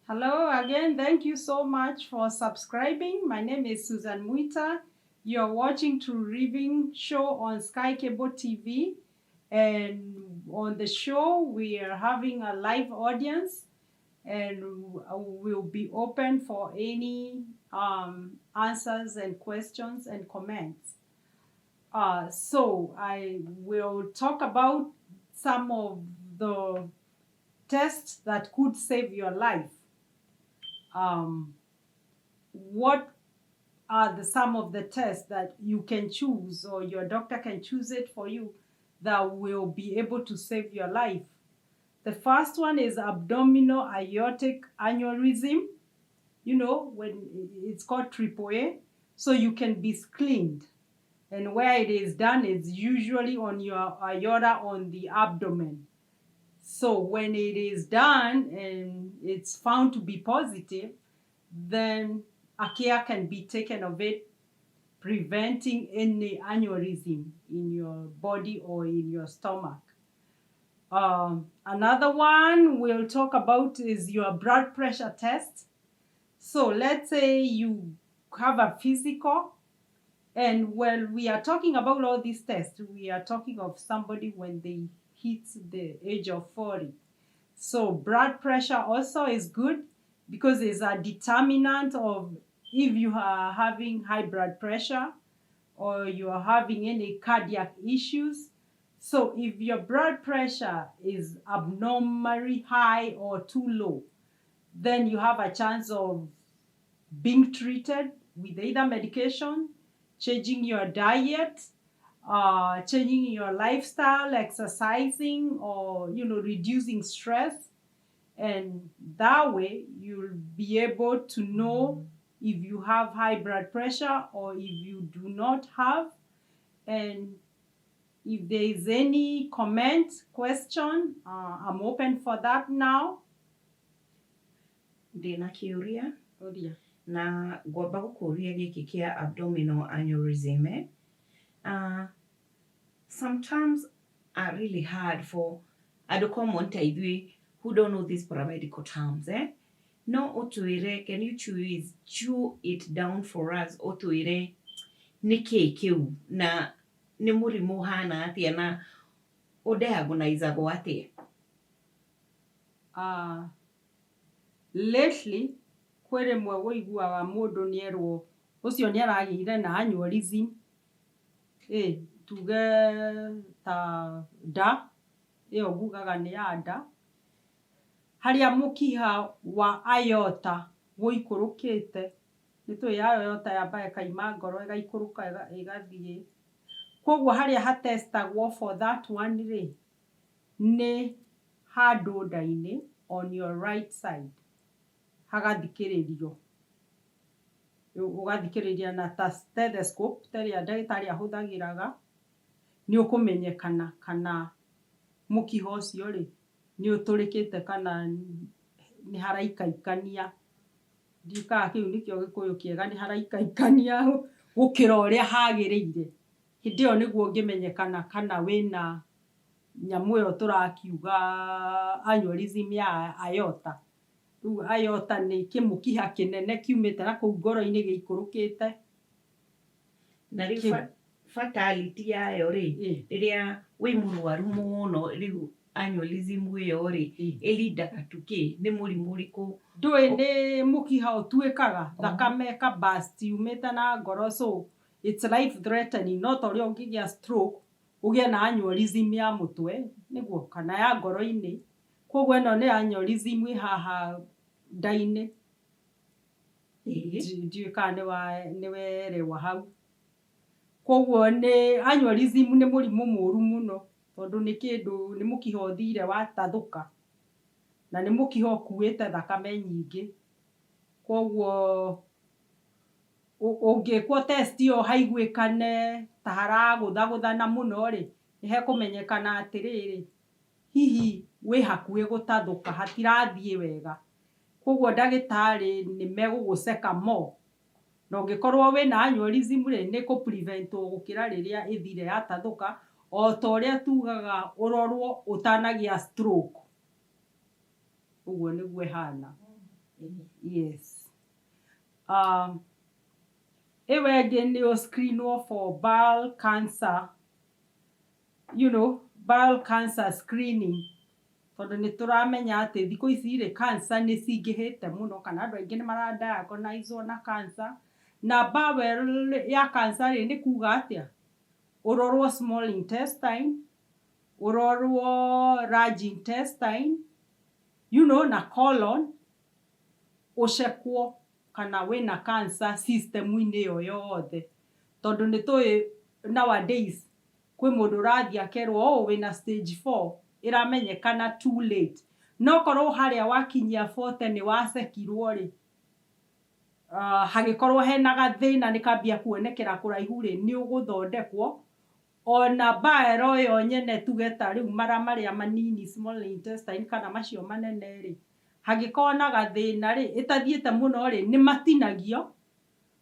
Hello again. Thank you so much for subscribing. My name is Susan Mwita. You're watching True Living Show on Sky Cable TV. And on the show, we are having a live audience and we'll be open for any answers and questions and comments. So I will talk about some of the tests that could save your life. What are the some of the tests that you can choose or your doctor can choose it for you that will be able to save your life? The first one is abdominal aortic aneurysm. You know, when it's called triple A, so you can be screened. And where it is done is usually on your aorta on the abdomen. So when it is done and it's found to be positive, then a care can be taken of it, preventing any aneurysm in your body or in your stomach. Another one we'll talk about is your blood pressure test. So let's say you have a physical, and when we are talking about all these tests, we are talking of somebody when they hit the age of 40. So blood pressure also is good because it's a determinant of if you are having high blood pressure or you are having any cardiac issues. So if your blood pressure is abnormally high or too low, then you have a chance of being treated with either medication, changing your diet, changing your lifestyle, exercising, or reducing stress. And that way you'll be able to know if you have high blood pressure or if you do not have. And if there is any comment, question, I'm open for that now. Ndĩna kĩũria. Ũria. Na ngwamba gũkũria gĩkĩ kĩa abdominal aneurysm, eh? Some terms are really hard for andũ common ta ithuĩ who don't know these paramedical terms, eh? No ũtwĩre, can you chew it down for us, ũtwĩre nĩ kĩĩ kĩu na nĩ mũrimũ ũhana atĩa na ũdiagnosagwo atĩa? Lately kwĩ rĩmwe wũiguaga mũndũ nĩerwo ũcio nĩ aragĩire na aneurysm, ĩ tuge ta nda ĩyo ngugaga nĩ ya nda, harĩa mũkiha wa aorta wũikũrũkĩte. Nĩ tũĩ aorta yambaga ĩkaima ngoro, ĩgaikũrũka, ĩgathiĩ. Koguo harĩa hatestagwo for that one rĩ, nĩ handũ nda-inĩ on your right side, hagathikĩrĩrio, ũgathikĩrĩria na ta stethoscope ta ĩrĩa ndagĩtarĩ ahũthagĩraga. Nĩ ũkũmenyekana kana mũkiha ũcio rĩ nĩ ũtũrĩkĩte kana nĩ haraikaikania. Ndiũĩ kana kĩu nĩkĩo Gĩkũyũ kĩega, nĩ haraikaikania gũkĩra ũrĩa hagĩrĩire. Hĩndĩ ĩyo nĩguo ũngĩmenyekana kana wĩna nyamũ ĩyo tũrakiuga aneurysm ya aorta. Rĩu aorta nĩ kĩmũkiha kĩnene kiumĩte na kũu ngoro-inĩ gĩikũrũkĩte. Na rĩu fatality yayo rĩ, rĩrĩa wĩ mũrwaru mũno rĩu, aneurysm ĩyo rĩ, ĩlindaga to kĩ? Nĩ mũrimũ ũrĩkũ? Ndũĩ nĩ mũkiha ũtuĩkaga thakame ĩka burst yumĩte na ngoro, so it's life threatening. No ta ũrĩa ũngĩgĩa stroke, ũgĩe na aneurysm ya mũtwe nĩguo kana ya ngoro-inĩ. Koguo ĩno nĩ aneurysm ĩ haha nda-inĩ. Ndiũĩ kana nĩ werewa hau. Koguo nĩ aneurysm, nĩ mũrimũ mũru mũno tondũ nĩ kĩndũ, nĩ mũkiha ũthire watathũka na nĩ mũkiha ũkuĩte thakame nyingĩ. Koguo ũngĩkwo test ĩyo haiguĩkane ta haragũthagũthana mũno rĩ, nĩ hekũmenyekana atĩrĩrĩ, hihi wĩ hakuhĩ gũtathũka, hatirathiĩ wega. Koguo ndagĩtarĩ nĩ megũgũceka more, na ũngĩkorwo wĩna aneurysm rĩ, nĩ kũ prevent wo gũkĩra rĩrĩa ĩthire yatathũka, o ta ũrĩa tugaga ũrorwo ũtanagĩa stroke. Ũguo nĩguo ĩhana. Yes. Ĩyo ĩngĩ nĩ ũscreenwo for bowel cancer, bowel cancer screening, tondũ nĩ tũramenya atĩ thikũ ici rĩ, cancer nĩ cingĩhĩte mũno, kana andũ aingĩ nĩ maradiagnoswo na cancer. Na bowel ya cancer rĩ, nĩ kuga atĩa? Ũrorwo small intestine, ũrorwo large intestine, na colon, ũcekwo kana wĩna cancer system-inĩ ĩyo yothe. Tondũ nĩ tũĩ nowadays kwĩ mũndũ ũrathiĩ akerwo, "Oh, wĩna stage 4," ĩramenyekana too late. No korwo harĩa wakinyia 40 nĩ wacekirwo rĩ, hagĩkorwo hena gathĩna nĩ kambia kuonekera kũraihu rĩ, nĩ ũgũthondekwo. Ona bowel ĩyo nyene, tuge ta rĩu mara marĩa manini, small intestine, kana macio manene rĩ, hangĩkorwo na gathĩna rĩ, ĩtathiĩte mũno rĩ, nĩ matinagio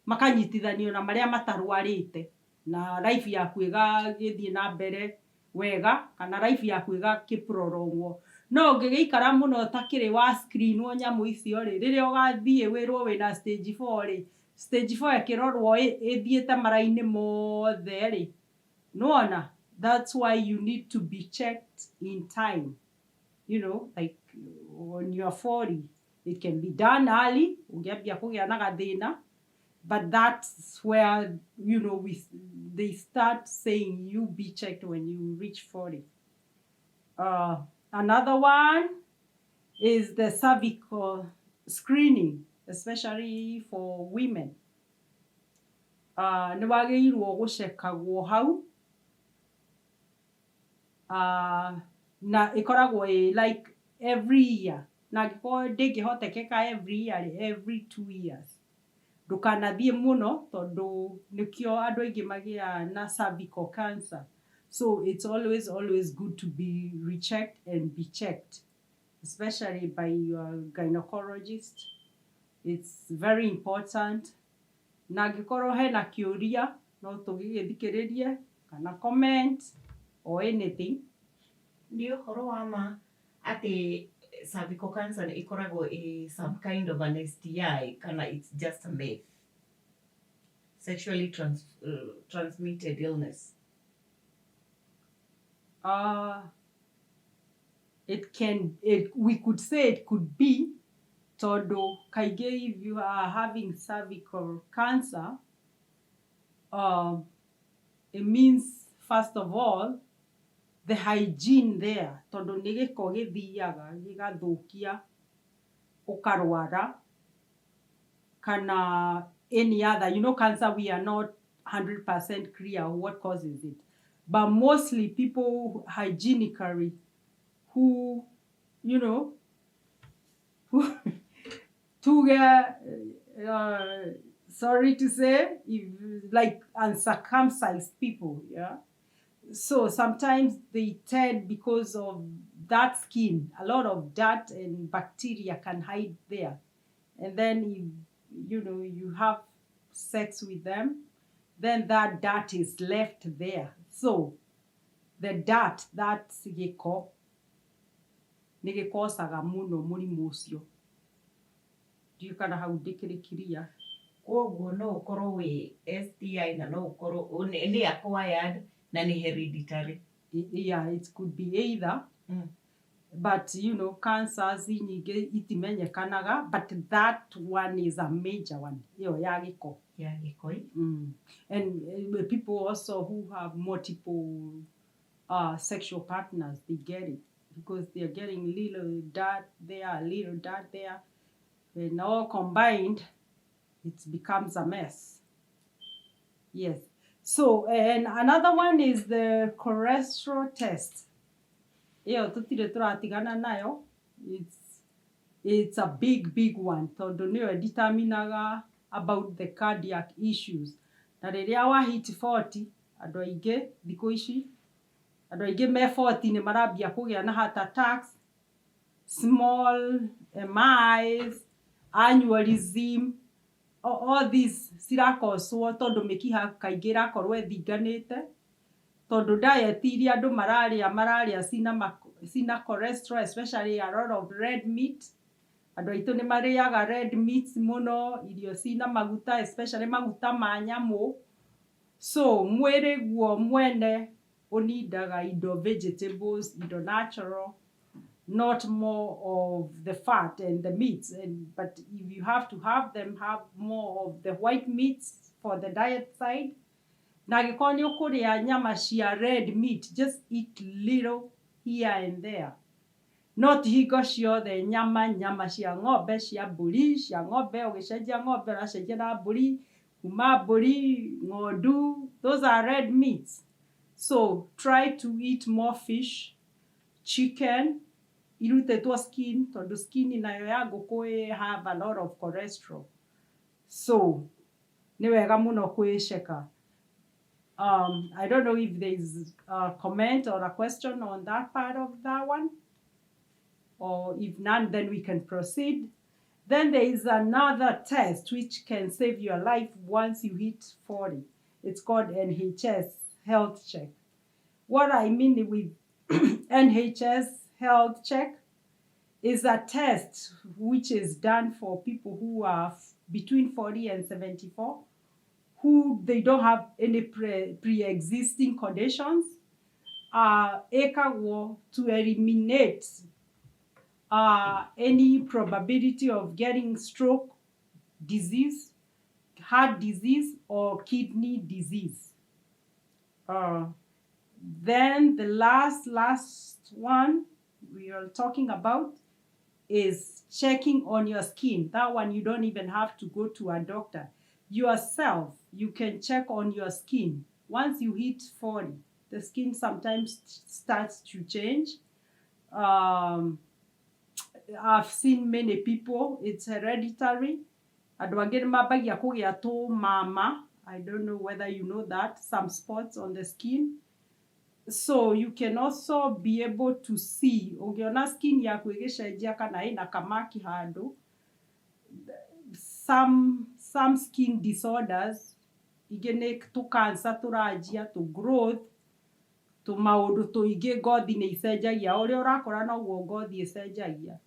makanyitithanio na marĩa matarwarĩte, na life yaku ĩgagĩthiĩ na mbere wega, kana life yaku ĩgakĩ-prolongwo. No ũngĩgĩikara mũno ũtakĩrĩ wa screenwo nyamũ icio rĩ, rĩrĩa ũgathiĩ wĩrwo wĩna stage 4 rĩ, stage 4 ĩkĩrorwo ĩthiĩte mara-inĩ mothe rĩ, nĩwona? That's why you need to be checked in time, like when you are 40. It can be done early ũngĩambia kũgĩa na gathĩna, but that's where they start saying you be checked when you reach 40. Another one is the cervical screening, especially for women. Nĩ wagĩrĩirwo gũcekagwo hau, na ĩkoragwo ĩ like every year, na angĩkorwo ndĩngĩhotekeka every year rĩ, every 2 years. Ndũkanathiĩ mũno, tondũ nĩkĩo andũ aingĩ magĩaga na cervical cancer. So it's always, always good to be rechecked and be checked, especially by your gynecologist. It's very important. Na angĩkorwo hena kĩũria, no tũgĩgĩthikĩrĩrie kana comment or anything. Nĩ ũhoro wa ma atĩ cervical cancer nĩ ĩkoragwo ĩ some kind of an STI, kana it's just a myth? Sexually transmitted illness. It can it, we could say it could be, tondũ kaingĩ if you are having cervical cancer, it means first of all the hygiene there, tondũ nĩ gĩko gĩthiaga gĩgathũkia, ũkarwara, kana any other cancer. We are not 100% clear what causes it, but mostly people hygienically who you know who tuge, sorry to say, if, like, uncircumcised people, yeah. So sometimes they tend, because of that skin, a lot of dirt and bacteria can hide there, and then if you have sex with them, then that dirt is left there. So the dirt, that gĩko nĩ gĩkocaga mũno mũrimũ ũcio. Ndiũĩ kana hau ndĩkĩrĩ clear. Koguo no ũkorwo wĩ STI na no ũkorwo nĩ acquired na nĩ hereditary. Yeah, it could be either. But cancers nyingĩ itimenyekanaga, but that one is a major one, ĩyo ya gĩko. Ya gĩko. And people also who have multiple sexual partners, they get it because they are getting little dirt there, little dirt there, and all combined, it becomes a mess. Yes. So, and another one is the cholesterol test. Ĩyo tũtirĩ tũratigana nayo. It's a big, big one, tondũ nĩyo determinaga about the cardiac issues. Na rĩrĩa wa hit 40, andũ aingĩ thikũ ici, andũ aingĩ me 40 nĩ marambia kũgĩa na heart attacks, small MIs, aneurysm, all these cirakoswo tondũ mĩkiha kaingĩ ĩrakorwo ĩthinganĩte, tondũ diet iria andũ mararĩa, mararĩa cina cholesterol, especially a lot of red meat. Andũ aitũ nĩ marĩaga red meats mũno, irio cina maguta, especially maguta ma nyamũ. So mwĩrĩ guo mwene ũnindaga indo vegetables, indo natural, not more of the fat and the meats. And but if you have to have them, have more of the white meats for the diet side. Na angĩkorwo nĩ ũkũrĩa nyama cia red meat, just eat little here and there. No ti hingo ciothe nyama nyama cia ng'ombe, cia mbũri, cia ng'ombe, ũgĩcenjia ng'ombe ũracenjia na mbũri, kuma mbũri, ng'ondu, those are red meats. So try to eat more fish, chicken, irutĩtwo skin, tondũ skin nayo ya ngũkũ have a lot of cholesterol. So nĩ wega mũno kwĩceka. I don't know if there is a comment or a question on that part of that one, or if none, then we can proceed. Then there is another test which can save your life once you hit 40. It's called NHS Health Check. What I mean with NHS Health Check is a test which is done for people who are between 40 and 74, who they don't have any pre-existing conditions. Ĩkagwo to eliminate any probability of getting stroke disease, heart disease, or kidney disease. Then the last one we are talking about is checking on your skin. That one you don't even have to go to a doctor. Yourself, you can check on your skin. Once you hit 40, the skin sometimes starts to change. I've seen many people, it's hereditary. Andũ angĩ nĩ mambagia kũgĩa tũmama. I don't know whether you know that, some spots on the skin. So you can also be able to see, ũngĩona skin yaku ĩgĩcenjia kana ĩna kamaki handũ, some skin disorders, ingĩ nĩ tũ cancer tũranjia, tũ growth, tũmaũndũ tũingĩ ngothi nĩ icenjagia. O ũrĩa ũrakũra noguo ngothi ĩcenjagia.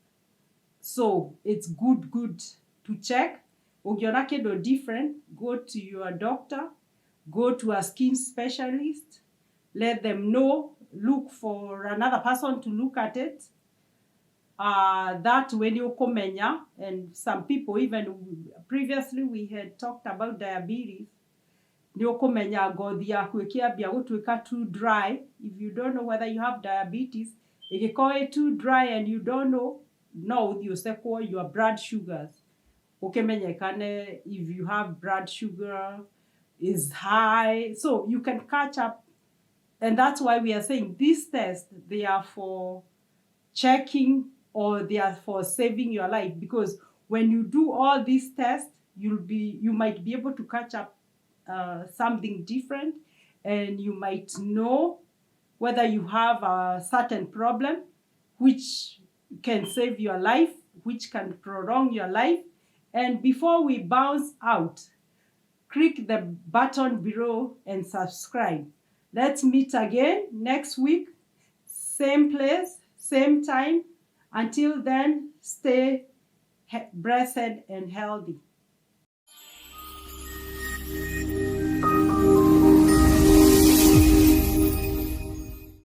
So it's good to check. Ũngĩona kĩndũ different, go to your doctor, go to a skin specialist, let them know, look for another person to look at it. That way nĩ ũkũmenya. And some people, even previously we had talked about diabetes, nĩ ũkũmenya ngothi yaku ĩkĩambia gũtuĩka too dry. If you don't know whether you have diabetes, ĩngĩkorwo ĩ too dry and you don't know, no ũthiĩ ũcekwo your blood sugars, ũkĩmenyekane if you have blood sugar is high. So you can catch up. And that's why we are saying these tests, they are for checking or they are for saving your life, because when you do all these tests, you might be able to catch up something different, and you might know whether you have a certain problem which can save your life, which can prolong your life. And before we bounce out, click the button below and subscribe. Let's meet again next week, same place, same time. Until then, stay blessed and healthy.